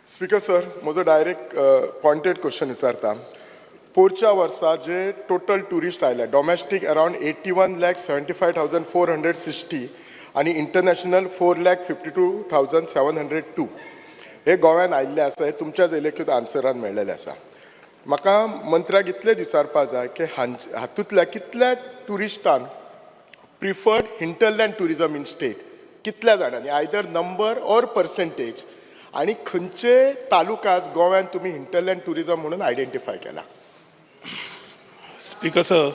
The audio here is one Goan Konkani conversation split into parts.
स्पीकर सर, म्हजो डायरेक्ट पॉयंटेड क्वेश्चन विचारता. पोरच्या वर्सा जे टोटल ट्युरिस्ट आयले, domestic around 81,75,460 आनी international 4,52,702 हे गोव्यान आयिल्ले आसा, हे तुमच्याच इलेक्यूत आन्सरान मेळ्ळेलें आसा. म्हाका मंत्र्याक इतलेंच विचारपाक जाय की हातूंतल्या कितल्या ट्युरिस्टान preferred hinterland tourism in state, कितल्या जाणांनी, आयदर नंबर ऑर पर्सेंटेज, आणि खंयचे तालुकाज गोव्यान तुमी हिंटरलँड टुरिझम म्हणून आयडेंटिफाय केला? Speaker sir,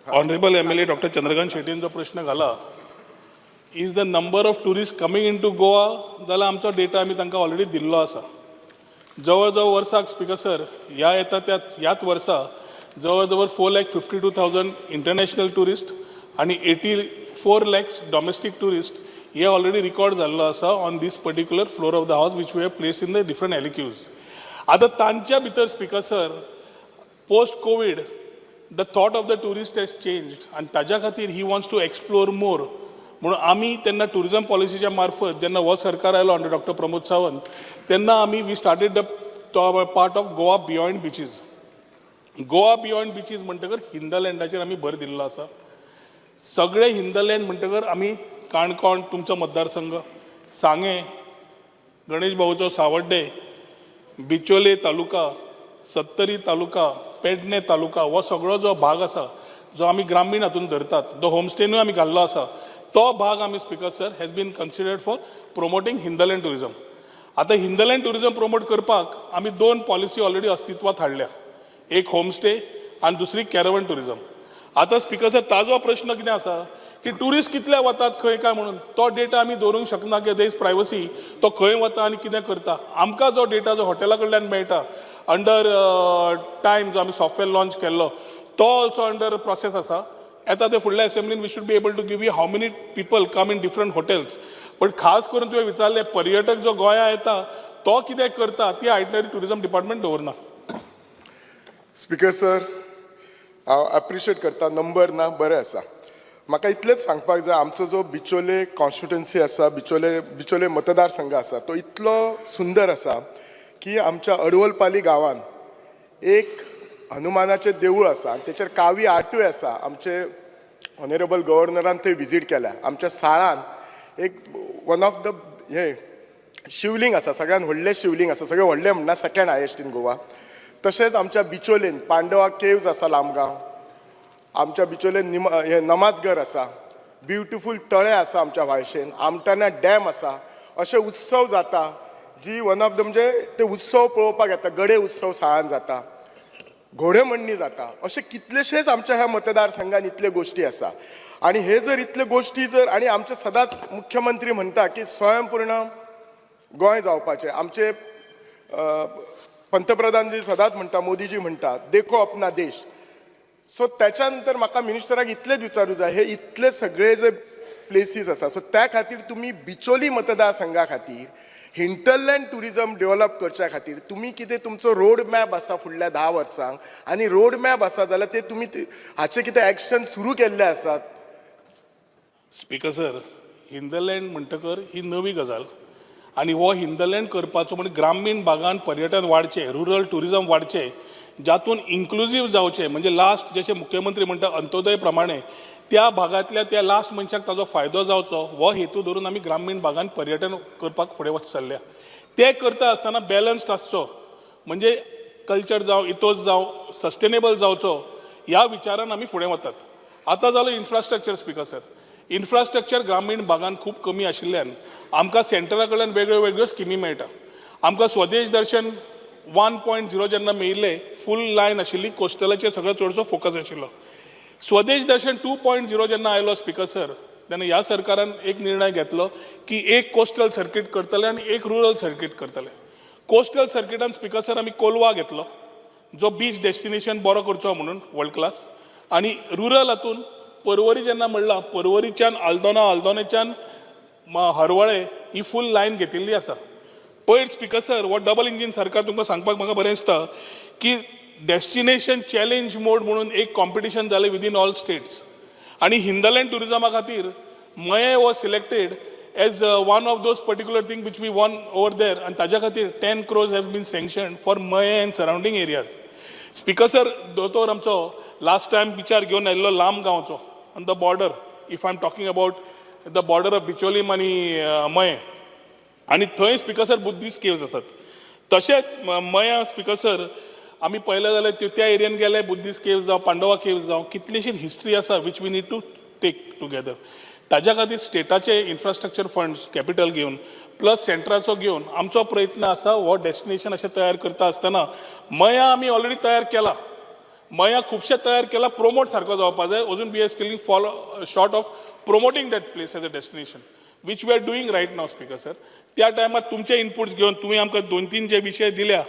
honourable MLA doctor Chandrakant शेटीन जो प्रश्न घाला, is the number of tourist coming into Goa, जाल्यार आमचो डेटा आमी तांकां ऑलरेडी दिल्लो आसा. जवळ जवळ वर्साक, स्पीकर सर, ह्या येता त्याच ह्याच वर्सा जवळ जवळ 4,52,000 international tourist आनी 84 lakhs domestic tourist हे ऑलरेडी रिकॉर्ड जाल्लो आसा on this particular floor of the house, which we have placed in the different LAQs. आतां तांच्या भितर, speaker sir, post Covid the thought of the tourist has changed आनी ताज्या खातीर he wants to explore more. म्हणून आमी तेन्ना टुरिजम पॉलिसीच्या मार्फत, जेन्ना हो सरकार आयलो अंडर डॉक्टर प्रमोद सावंत, तेन्ना आमी we started the part of Goa Beyond Beaches. Goa Beyond Beaches म्हणटकर हिंटरलँडाचेर आमी भर दिल्लो आसा. सगळे हिंटरलँड म्हणटकर आमी काणकोण, तुमचो मतदारसंघ, सांगें, गणेश भाऊचो सावड्डे, बिचोले तालुका, सत्तरी तालुका, पेडणे तालुका, हो सगळो जो भाग आसा, जो आमी ग्रामीण हातून धरतात, जो होमस्टेनूय आमी घाल्लो आसा, तो भाग आमी, speaker sir, has been considered for promoting hinterland tourism. आतां हिंटरलँड टुरिजम प्रमोट करपाक आमी दोन पॉलिसी ऑलरेडी अस्तित्वात हाडल्या, एक होमस्टे आनी दुसरी कॅरवन टुरिजम. आतां स्पीकर सर, ताजो प्रश्न कितें आसा की ट्युरिस्ट कितले वतात खंय काय म्हणून, तो डेटा आमी दवरूंक शकना की there is privacy, तो खंय वता आनी कितें करता. आमकां जो डेटा जो हॉटेला कडल्यान मेळटा अंडर टायम, जो आमी सॉफ्टवेअर लॉन्च केल्लो, तो ऑल्सो अंडर प्रोसेस आसा. येता ते फुडल्या असेंब्लीन we should be able to give you how many people come in different hotels. पण खास करून तुवें विचारलें, पर्यटक जो गोंया येता तो कितें करता, ती आयटनरी टुरिजम डिपार्टमेंट दवरना. स्पीकर सर, हांव एप्रिशिएट करता, नंबर ना, बरें आसा. म्हाका इतलेंच सांगपाक जाय, आमचो जो बिचोले कॉन्स्टिट्युएन्सी आसा, बिचोले मतदारसंघ आसा, तो इतलो सुंदर आसा की आमच्या अडवलपाली गांवान एक हनुमानाचें देवूळ आसा आनी तेचेर कावी आर्टूय आसा. आमचे ऑनरेबल गव्हर्नरान थंय विजीट केल्या. आमच्या साळान एक वन ऑफ the हे शिवलिंग आसा, सगळ्यात व्हडलें शिवलिंग आसा, सगळें व्हडलें म्हणना, सेकंड हायेस्ट इन गोवा. तशेंच आमच्या बिचोलेन पांडवा केव्ज आसा लामगांव. आमच्या बिचोलेन निम हे नमाजघर आसा, ब्युटिफूल तळें आसा. आमच्या व्हाळशेन आमटाना डॅम आसा. अशे उत्सव जाता जी वन ऑफ the म्हणजे ते उत्सव पळोवपाक येता. गडे उत्सव साळान जाता, घोडेमोडणी जाता. अशे कितलेशेच आमच्या ह्या मतदारसंघात इतल्यो गोश्टी आसा आनी हे जर इतल्यो गोश्टी जर आनी आमचे सदांच मुख्यमंत्री म्हणटा की स्वयंपूर्ण गोंय जावपाचें. आमचे पंतप्रधानजी सदांच म्हणटा, मोदीजी म्हणटा, "देखो अपना देश". सो त्याच्या नंतर म्हाका मिनिस्टराक इतलेंच विचारूं जाय, हे इतले सगळे जे प्लेसीस आसा, सो त्या खातीर तुमी बिचोली मतदारसंघा खातीर हिंटरलँड टुरिजम डेव्हलप करच्या खातीर तुमी कितें तुमचो रोड मॅप आसा फुडल्या 10 वर्सांक? आनी रोड मॅप आसा जाल्यार ते तुमी हाचे कितें एक्शन सुरू केल्ले आसात? स्पीकर सर, हिंटरलँड म्हणटकर ही नवी गजाल आनी हो हिंटरलँड करपाचो म्हणजे ग्रामीण भागान पर्यटन वाडचें, रुरल टुरिजम वाडचें, जातून इन्क्लुजीव जावचें, म्हणजे लास्ट जशें मुख्यमंत्री म्हणटा अंत्योदय प्रमाणे, त्या भागांतल्या त्या लास्ट मनशाक ताजो फायदो जावचो, हो हेतू धरून आमी ग्रामीण भागान पर्यटन करपाक फुडें वच चल्ल्या. ते करता आसतना बॅलन्स्ड आसचो, म्हणजे कल्चर जावं, इथोस जावं, सस्टेनेबल जावचो, ह्या विचारान आमी फुडें वतात. आतां जालो इन्फ्रास्ट्रक्चर. स्पीकर सर, इन्फ्रास्ट्रक्चर ग्रामीण भागान खूब कमी आशिल्ल्यान आमकां सेंटरा कडल्यान वेगळ्यो वेगळ्यो स्किमी मेळटा. आमकां स्वदेश दर्शन 1.0 जेन्ना मेळिल्लें, फूल लायन आशिल्ली, कोस्टलाचेर सगळो चडसो फोकस आशिल्लो. स्वदेश दर्शन 2.0 जेन्ना आयलो, स्पीकर सर, तेन्ना ह्या सरकारान एक निर्णय घेतलो की एक कोस्टल सर्कीट करतले आनी एक रुरल सर्कीट करतले. कोस्टल सर्किटान, स्पीकर सर, आमी कोलवा घेतलो, जो बीच डेस्टिनेशन बरो करचो म्हणून वर्ल्ड क्लास, आनी रुरल हातून परवरी जेन्ना म्हणलां, परवरीच्यान आल्दोना, आल्दोनेच्यान हरवळे ही फूल लायन घेतिल्ली आसा. पयर, स्पीकर सर, हो डबल इंजीन सरकार, तुमकां सांगपाक म्हाका बरें दिसता की डेस्टिनेशन चॅलेंज मोड म्हणून एक कॉम्पिटिशन जालें विदीन ऑल स्टेट्स आनी हिंटरलँड टुरिजमा खातीर Mayem was selected as one of those particular thing which we won over there. आनी ताज्या खातीर 10 crores have been sanction for Mayem and surrounding areas. Speaker sir, दोतोर आमचो लास्ट टायम विचार घेवन आयिल्लो लांब गांवचो on the border, if I am talking about the border of Bicholim आनी मये, आनी थंय स्पिकर सर बुद्धिस्ट केव्स आसात. तशेंच मया, स्पिकर सर, आमी पळयलें जाल्यार त्या एरियन गेले, बुद्धिस्ट केव्स जावं, पांडवा केव्स जावं, कितलीशीच हिस्ट्री आसा which we need to take together. ताज्या खातीर स्टेटाचे इन्फ्रास्ट्रक्चर फंड्स कॅपिटल घेवन प्लस सेंट्राचो घेवन आमचो प्रयत्न आसा. हो डेस्टिनेशन अशें तयार करता आसतना मया आमी ऑलरेडी तयार केला. मया खुबशें तयार केला, प्रोमोट सारको जावपा जाय. अजून we are still fall short of promoting that place as a destination, which we are doing right now, Speaker sir. त्या टायमार तुमचे इनपुट्स घेवन तुमी आमकां दोन तीन जे विशय दिल्या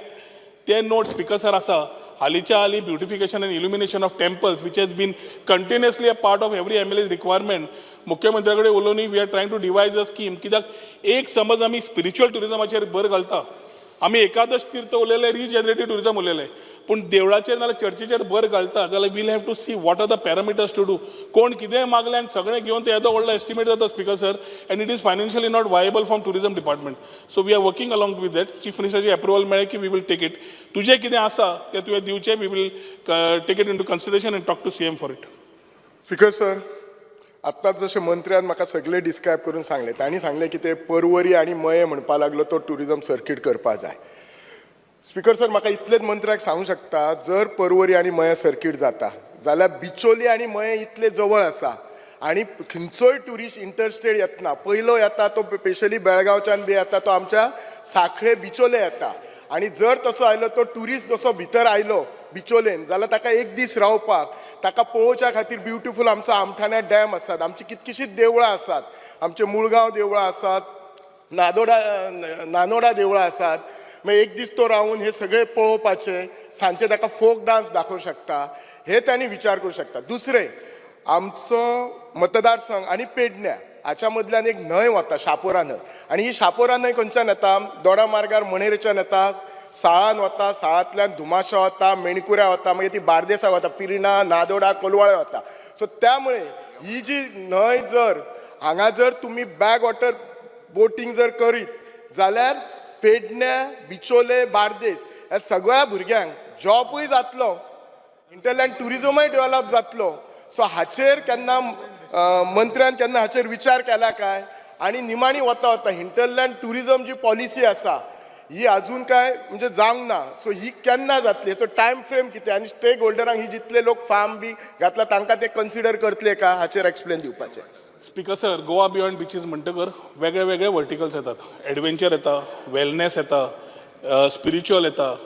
ते नोट, स्पिकर सर, आसा. हालींच्या हालीं beautification and illumination of temples, which has been continuously a part of every MLA's requirement, मुख्यमंत्र्या कडेन उलोवनूय we are trying to devise a scheme. कित्याक एक समज आमी स्पिरिच्युअल टुरिजमाचेर भर घालता, आमी एकादश तीर्थ उलयले, रिजनरेटीव टुरिजम उलयले, पूण देवळाचेर नाल्यार चर्चीचेर भर घालता जाल्यार we'll have to see what are the parameters to do. कोण कितेंय मागलें आनी सगळें घेवन ते येदो व्हडलो एस्टिमेट जाता, Speaker sir, and it is financially not viable from tourism department. So we are working along with that. Chief मिनिस्टराची approval मेळ्ळें की we will take it. तुजें कितें आसा तें तुवें दिवचें, we will take it into consideration and talk to CM for it. Speaker sir, आत्ताच जशें मंत्र्यान म्हाका सगळें डिस्क्रायब करून सांगलें, तांणी सांगलें की ते परवरी आनी मये म्हणपा लागलो तो ट्युरिजम सर्कीट करपा जाय. स्पिकर सर, म्हाका इतलेंच मंत्र्याक सांगूंक शकता, जर परवरी आनी मये सर्कीट जाता जाल्यार बिचोली आनी मये इतले जवळ आसा आनी खंयचोय ट्युरिस्ट इंटरस्टेट येतना पयलो येता तो स्पेशली बेळगांवच्यान बी येता तो आमच्या साखळे बिचोले येता. आनी जर तसो आयलो तो ट्युरिस्ट, जसो भितर आयलो बिचोलेन जाल्यार ताका एक दीस रावपाक, ताका पळोवच्या खातीर ब्युटिफूल आमचो आमठाण्या डॅम आसात, आमची कितकीशींच देवळां आसात, आमचे मुळगांव देवळां आसात, नादोडा नानोडा देवळां आसात. मागीर एक दीस तो रावून हे सगळे पळोवपाचे, सांजचे ताका फोक डान्स दाखोवंक शकता, हे तांणी विचार करूं शकता. दुसरें, आमचो मतदारसंघ आनी पेडण्या हाच्या मदल्यान एक न्हंय वता, शापोरा न्हंय. आनी ही शापोरा न्हंय खंयच्यान येता? दोडा मार्गार मणेरेच्यान येता, साळान वता, साळांतल्यान धुमाशा वता, मेणकुऱ्या वता, मागीर ती बार्देसाक वता, पिर्णा, नादोडा, कोलवाळे वता. सो त्यामुळे ही जी न्हंय, जर हांगा जर तुमी बॅक वॉटर बोटींग जर करीत जाल्यार पेडण्या, बिचोले, बार्देस ह्या सगळ्या भुरग्यांक जॉबूय जातलो, हिंटरलँड ट्युरिजमय डेव्हलप जातलो. सो हाचेर केन्ना मंत्र्यान केन्ना हाचेर विचार केला काय? आनी निमाणी वता वता हिंटरलँड ट्युरिजम जी पॉलिसी आसा ही अजून काय म्हणजे जावंक ना. सो ही केन्ना जातली, हेचो टायम फ्रेम कितें, आनी स्टेक होल्डरांक ही जितले लोक फार्म बी घातला तांकां ते कन्सिडर करतले का, हाचेर एक्सप्लेन दिवपाचें. स्पिकर सर, गोवा बियॉन्ड बिचीस म्हणटकर वेगळे वेगळे वर्टिकल्स येतात. एडवेंचर येता, वेलनेस येता, स्पिरिच्युअल येता.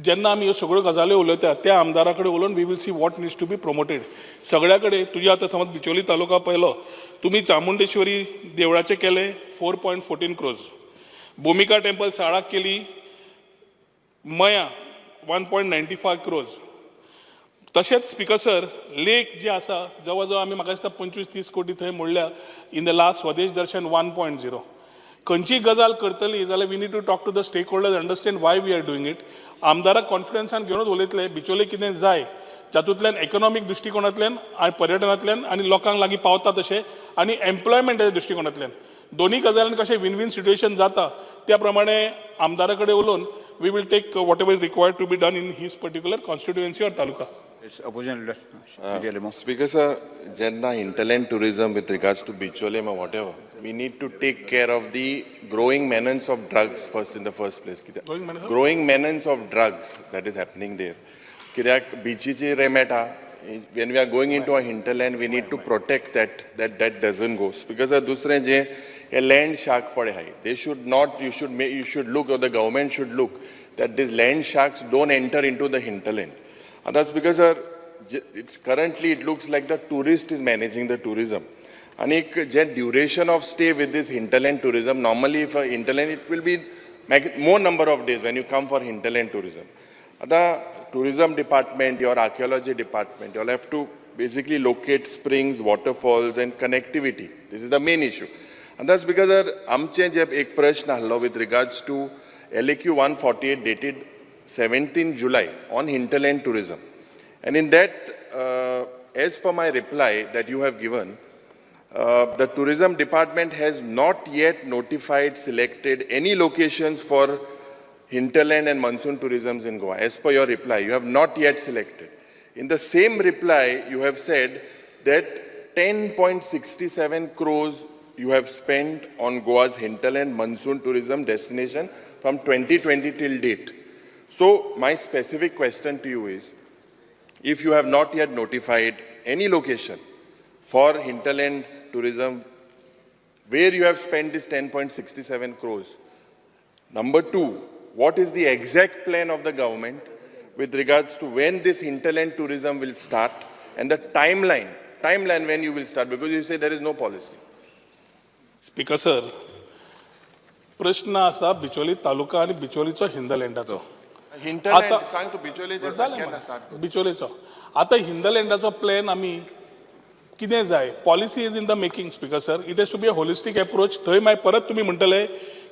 जेन्ना आमी ह्यो सगळ्यो गजाल्यो उलयता, त्या आमदारा कडेन उलोवन we will see what needs to be promoted. सगळ्या कडेन तुजे आतां समज बिचोली तालुका पळयलो तुमी, चामुंडेश्वरी देवळाचें केलें 4.14 क्रोर्स, भुमिका टेम्पल साळाक केली, मया 1.95 क्रोर्स. तशेंच स्पिकर सर, लेक जे आसा जवळ जवळ आमी म्हाका दिसता 25-30 कोटी थंय मोडल्या in the last Swadesh Darshan 1.0. खंयचीय गजाल करतली जाल्यार we need to talk to the stakeholders, understand why we are doing it. आमदाराक कॉन्फिडन्सान घेवनूच उलयतले. बिचोले कितें जाय जातूंतल्यान इकॉनॉमीक दृश्टिकोणांतल्यान आनी पर्यटनांतल्यान आनी लोकांक लागीं पावता तशें आनी एम्प्लॉयमेंटाच्या दृश्टिकोणांतल्यान दोन्ही गजालीन कशें विन विन सिट्युएशन जाता, त्या प्रमाणे आमदारा कडेन उलोवन we will take whatever is required to be done in his particular constituency or taluka. Yes, Opposition Leader, Shri Alemao. Speaker sir, जेन्ना hinterland tourism with regards to Bicholim or whatever, we need to take care of the growing menace of drugs first in the first place. कित्याक Growing menace of? Growing menace of drugs that is happening there. कित्याक बिचीचेर मेळटा, when we are going into a hinterland, we need to protect that that doesn't go. Because sir, दुसरें जे हे land shark पळय आहाय, they should not, you should look or the government should look that these land sharks don't enter into the hinterland. And that's because, sir, currently it looks like the tourist is managing the tourism. आणि एक जे duration of stay with this hinterland tourism, normally if hinterland, it will be more number of days when you come for hinterland tourism. आतां tourism department, your archaeology department, you have to basically locate springs, waterfalls and connectivity. This is the main issue. And that's because, sir, आमचे जे एक प्रश्न आहलो with regards to LAQ 148 dated 17 July on hinterland tourism. And in that, as per my reply that you have given, The tourism department has not yet notified, selected any locations for hinterland and monsoon tourisms in Goa. As per your reply, you have not yet selected. In the same reply, you have said that 10.67 crores you have spent on Goa's hinterland monsoon tourism destination from 2020 till date. So my specific question to you is, if you have not yet notified any location for hinterland tourism, where you have spent this 10.67 crores. Number two, what is the exact plan of the government with regards to when this hinterland tourism will start and the timeline when you will start, because you say there is no policy. Speaker sir, प्रश्न आसा बिचोली तालुका आनी बिचोलीचो हिंदलँडाचो. Hinterland, आता- सांग तू बिचोलीचे जालें केन्ना मरे. start? बिचोलेचो आतां हिंदलँडाचो प्लॅन आमी कितें जाय, policy is in the making, speaker sir. It has to be a holistic approach. थंय मागीर परत तुमी म्हणटले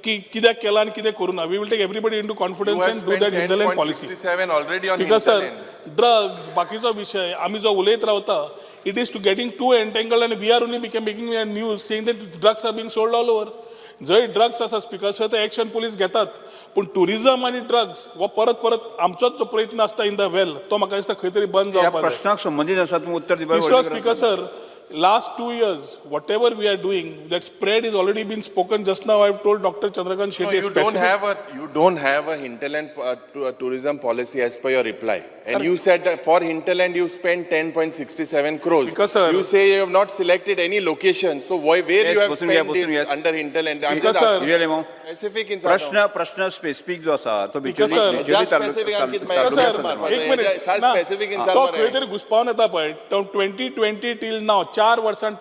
की कित्याक केलां आनी कितें करूं ना. We will take everybody into You confidence have and do spent that hinterland policy. 10.67 already on speaker sir, hinterland. Drugs बाकीचो विशय आमी जो उलयत रावता, it is to getting too entangled and we are only became making a news saying that drugs are being sold all over. जंय ड्रग्स आसा स्पीकर सर, ते एक्शन पुलीस घेतात, पूण टुरिजम आनी ड्रग्स हो परत परत आमचोच जो प्रयत्न आसता इन the well, तो म्हाका दिसता खंय तरी बंद ह्या जावपाक जाय. प्रश्नाक संबंदीत आसा, तुमी उत्तर दिवपाक तिसरो, व्हडली speaker गरज ना. Sir, last 2 years, whatever we are doing, that spread is already been spoken. Just now I have told Doctor Chandrakant No, Shetty. you don't have a you don't have a hinterland tourism policy as per your reply, and you said that for hinterland you spent 10.67 crores. Because, sir- You say you have not selected any location, so why, where Yes, you have बसून घ्या, spent बसून this घ्या. Under hinterland? I'm Because, just sir- asking. Yuri Alemao. Specific in प्रश्न प्रश्न स्पेसिफीक जो आसा तो Because, Bicholim sir- Bicholim Just specific आणखी माहिती तालुक्या सर, संदर्भात. एक मिनिट सार ना, specific in तो सार खंय तरी घुसपावन येता पळय. 2020 till now 4 वर्सां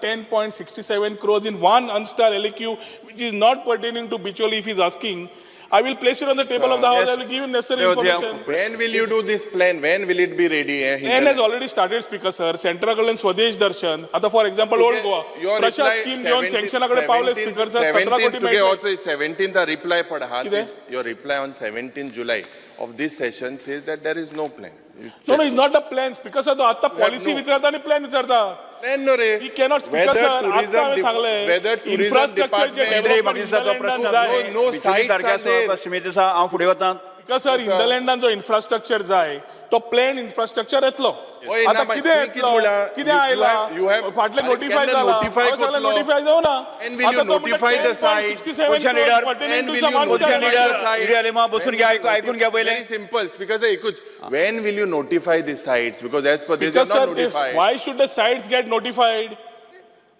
10.67 crores in one unstar LAQ, which is not pertaining to Bicholim. If is asking, I will place it on the table of the house. Yes. I will give him necessary Yes, yeah. Information. When will you do this plan? When will it be ready? Plan has already started, speaker sir. सेंट्रा कडल्यान स्वदेश दर्शन, आतां for example old Goa Your Prasad reply scheme घेवन 17 सँक्शना कडेन पावले स्पीकर सर, 17 17 कोटी तुगे मेळटले. also 17th a reply पड हा. कितें? Your reply on 17th July of this session says that there is no plan. You No, no, it's not the plan. Speaker sir, तो आता पॉलिसी no. विचारता आणि प्लॅन विचारता. Plan no रे. We cannot, speaker Whether sir, आता tourism हांवें def- सांगलें, whether tourism infrastructure जे department- मंत्री म्हाका दिसता तो development प्रश्न hinterland जाय. No, no Bicholim sites तारख्या are there. सीमेत आसा, हांव फुडें वता. स्पीकर सर, हिंदलँडान जो इन्फ्रास्ट्रक्चर जाय तो प्लॅन इन्फ्रास्ट्रक्चर येतलो. ओय, ना आता बाई, कितें तुवें कितें येतलो, म्हणलां? कितें You- you आयला, have- फाटलें अरे, नोटिफाय केन्ना जाला, notify हांवें सांगलें करतलो? नोटिफाय जावना. And will you notify the sites? Position leader. And will you Position notify leader, the sites? Yuri Alemao, बसून घ्या, ऐकून घ्या पहिले. Very simple. Because एकूच. When will you notify the sites? Because as per this, you Because are not sir, if, notified. Why should the sites get notified?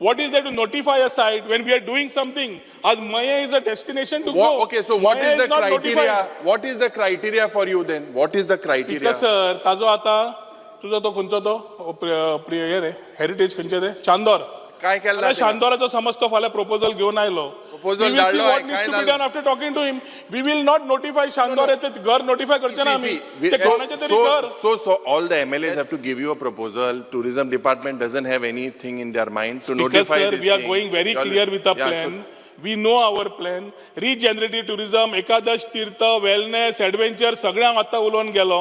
What is there to notify a site when we are doing something? As Maya is a destination to go. Okay, so what Maya is the not criteria? notified. What is the criteria for you then? What is the criteria? Because sir, ताजो आता तुजो तो खंयचो तो हे रे हेरिटेज खंयचे ते चांदोर. काय केलां आतां तेणें? शांदोराचो समज तो फाल्यां प्रपोजल घेवन आयलो. Proposal We will see धाडलो what आहे, needs काय to be धाडलो? done after talking to him. We will not notify Chandor, ते घर नोटिफाय करचे ना See, आमी. see, we- ते so, कोणाचें तरी घर. so all the MLAs have to give you a proposal. Tourism department doesn't have anything in their mind to Because notify sir, this we are thing. going very Y'all- clear with the Yeah, so- plan. We know our plan. Regenerative tourism, Ekadash Tirth, wellness, adventure, सगळ्यांक आतां उलोवन गेलो.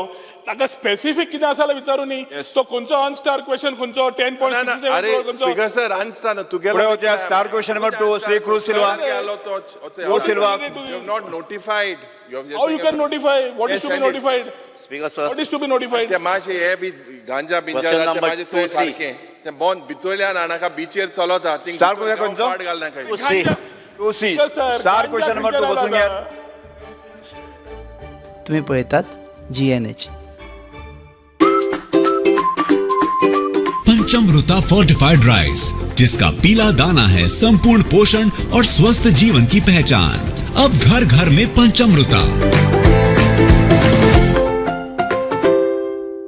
ताका स्पेसिफीक कितें आसा जाल्यार विचारू न्ही. तो खंयचो अनस्टार क्वेश्चन खंयचो टेन पॉयंट ना, ना, सिक्स सेवन अरे खंयचो. स्पीकर सर अनस्टार ना तुगेलो फुडें वचया, star question number 2, Shri Cruz Silva. What is Silva. related to You have this? not notified. You have just How you saying can notify? What is Yes, to be send it. notified? Speaker sir, What is to be notified? ते मातशें हे बी गांजा बिंजा Question जाता, ते number मातशें चोय 2C. सारकें ते बॉन भितरल्यान नाका बिचेर चलता थिंग Star question खंयचो? पाड घालनाका. 2C. 2C. Yes, sir. Star question number 2, बसून घ्या. तुम्ही पळयतात GNH. Panchamrita fortified rice, जिसका पीला दाना है संपूर्ण पोषण और स्वस्थ जीवन की पहचान। अब घर घर में पंचमृता।